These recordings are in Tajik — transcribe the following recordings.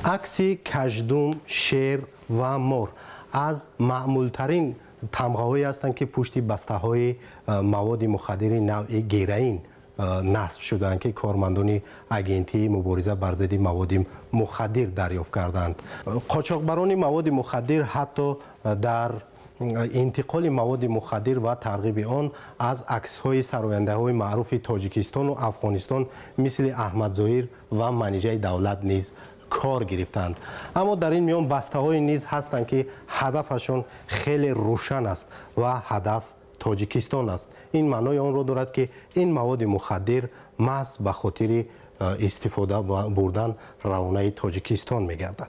Акси каждум, шер ва мор аз маъмултарин тамғаҳое ҳастанд, ки пушти бастаҳои маводи мухаддири навъи героин насб шуданд, ки кормандони агентии мубориза бар зидди маводи мухаддир дарёфт карданд. Қочоқбарони маводи мухаддир ҳатто дар интиқоли маводи мухаддир ва тарғиби он аз аксҳои сарояндаҳои маъруфи Тоҷикистону Афғонистон мисли Аҳмадзоҳир ва Манижаи Давлат низ кор гирифтанд. Аммо дар ин миён бастаҳое низ ҳастанд, ки ҳадафашон хеле рӯшан аст ва ҳадаф Тоҷикистон аст. Ин маънои онро дорад, ки ин маводи мухаддир маҳз ба хотири истифода бурдан равонаи Тоҷикистон мегардад.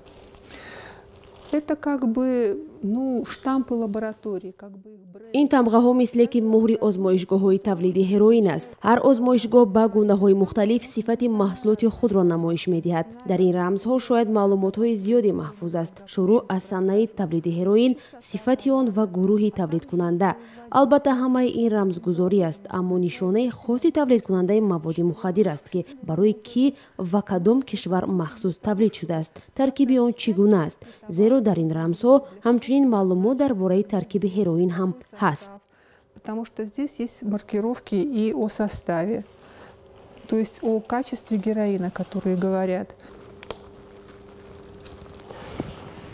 Это как бы, ну, штампы лаборатории, как бы их бренд. Ин тамғаҳо мисле ки муҳри озмоишгоҳҳои тавлиди ҳероин аст. Ҳар озмоишгоҳ ба гунаҳои мухталиф сифати маҳсулоти худро намоиш медиҳад. Дар ин рамзҳо шояд маълумотҳои зиёде маҳфуз аст, шурӯъ аз санаи тавлиди ҳероин, сифати он ва гурӯҳи тавлидкунанда. Албатта, ҳамаи ин рамзгузорӣ аст, аммо нишонаи хоси тавлидкунандаи маводи мухаддир аст, ки барои кӣ ва кадом кишвар махсус тавлид шудааст, таркиби он чӣ гуна аст, зеро дар ин рамзҳо ҳамчунин маълумот дар бораи таркиби ҳероин ҳам ҳаст. Потому что здесь есть маркировки и о составе, то есть о качестве героина, которые говорят.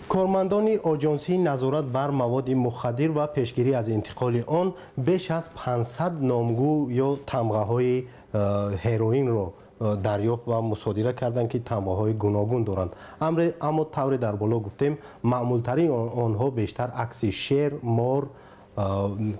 Кормандони оҷонсии назорат бар маводи мухаддир ва пешгирӣ аз интиқоли он беш аз 500 номгӯ ё тамғаҳои ҳероинро дарёфт ва мусодира карданд, ки тамғаҳои гуногун доранд. Аммо тавре дар боло гуфтем, маъмултарин онҳо бештар акси шер, мор,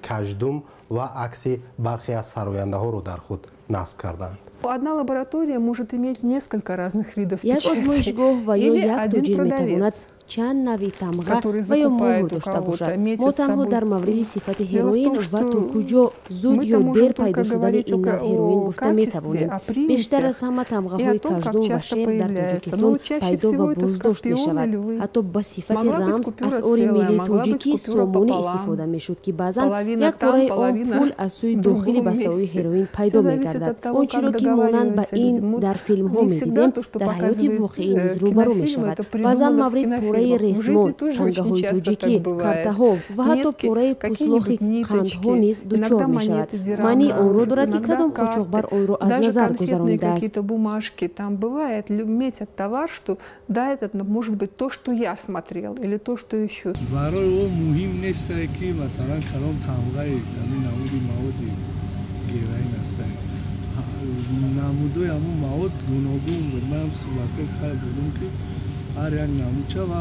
каждум ва акси бархе аз сарояндаҳоро дар худ насб карданд. Одна лаборатория может иметь несколько разных видов Як печати. озмоишгоҳ ва ё Или як один тоҷир метавонад продавец, чанд нави тамға который ва ё муҳр закупает у дошта кого-то, бошад. метит Мо с танҳо собой. дар мавриди сифати Дело в ҳероин том, ва что то куҷо зуд мы-то ё можем дер только пайдо шудани говорить ин нав ҳероин о гуфта качестве, метавонем. о Бештар примесях аз ҳама и о тамғаҳои том, как каждум ва часто шер дар появляется. Но Тоҷикистон чаще пайдо ва всего это боздошт скорпионы, мешавад. львы. Ҳатто ба сифати Могла быть рамз купюра асъори целая, миллии могла быть тоҷикӣ купюра сомонӣ пополам. истифода мешуд, ки баъзан Половина як там, пораи он половина пул аз сӯи в дохили другом бастаҳои месте. ҳероин пайдо Все зависит мегардад. от того, Он чиро как ки монанд ба договариваются ин люди. Мы дар филмҳо не всегда медидем, то, что дар ҳаёти показывает воқеӣ низ рӯбарӯ кинофильм, мешавад. это Баъзан придумано в маврид пораи кинофильмах. В жизни ресмон, тоже очень тангаҳои часто тоҷикӣ, так бывает. картаҳо ва ҳатто Метки, пораи пуслохи какие-нибудь қандҳо ниточки, низ дучор иногда мешавад. монеты Маънии дирама, онро дорад, ки иногда кадом карты, қочоқбар онро аз даже назар конфетные гузаронидааст. какие-то бумажки. Там бывает, метят товар, что да, это может быть то, что я смотрел, или то, что еще. Барои ӯ муҳим нест, ки масалан кадом тамғаи ҳамин намуди маводи героин аст. Намудои ҳамун мавод гуногун буд. Ман суҳбатҳо карда будам, ки ҳар як намудча ва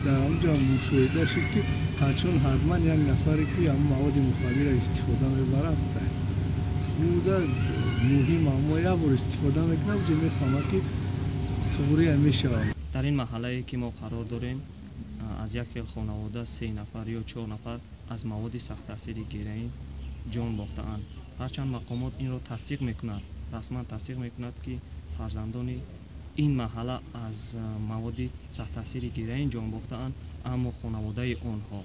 дар ҳамунҷо мушоҳида шуд, ки қачон ҳатман як нафаре, ки ҳамун маводи мухаддирро истифода мебарад, аст. Буда муҳим, аммо як бор истифода мекунад, уҷо мефаҳмад, ки туғрия мешавад. Дар ин маҳаллае, ки мо қарор дорем, аз як хел хонавода се нафар ё чор нафар аз маводи сахттаъсири героин ҷон бохтаанд. Ҳарчанд мақомот инро тасдиқ мекунад, расман тасдиқ мекунад, ки фарзандони ин маҳалла аз маводи сахттаъсири героин ҷон бохтаанд, аммо хонаводаи онҳо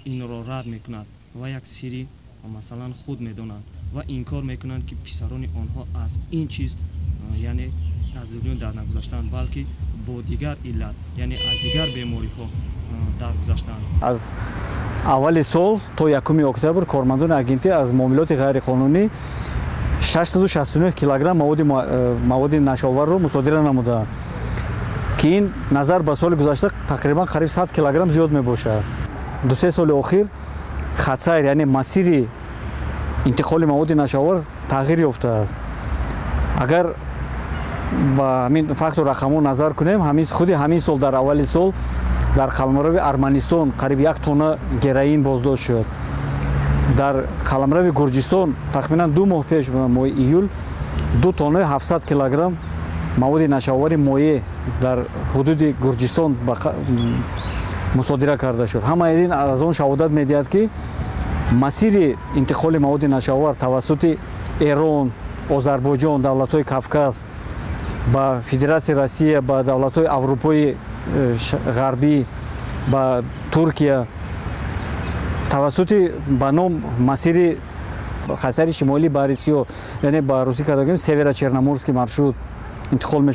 инро рад мекунад ва як сирри масалан худ медонанд ва инкор мекунанд, ки писарони онҳо аз ин чиз, яъне аз дунё дар нагузаштаанд, балки бо дигар иллат, яъне аз дигар бемориҳо даргузаштаанд. Аз аввали сол то 1 октябр кормандони агентӣ аз муомилоти ғайриқонунӣ 669 килограмм маводи нашъаоварро мусодира намудаанд, ки ин назар ба соли гузашта тақрибан қариб 100 килограмм зиёд мебошад. 2-3 соли охир хатсайр, яъне масири интиқоли маводи нашъаовар тағйир ёфтааст. Агар ба ҳамин факту рақамҳо назар кунем, худи ҳамин сол дар аввали сол дар қаламрави Арманистон қариб 1 тонна героин боздошт шуд. Дар қаламрави Гурҷистон тахминан 2 моҳ пеш, моҳи июл, 2 тоннаи 700 килограмм маводи нашъаовари моеъ дар ҳудуди Гурҷистон мусодира карда шуд. Ҳамаи ин аз он шаҳодат медиҳад, ки масири интиқоли маводи нашъаовар тавассути Эрон, Озарбойҷон, давлатҳои Кавказ ба Федератсияи Россия, ба давлатҳои Аврупои Ғарбӣ, ба Туркия тавассути ба ном масири хатсайри шимолии баҳри Сиёҳ, яъне ба русӣ карда гӯем, северо-черноморский маршрут интиқол мешавад.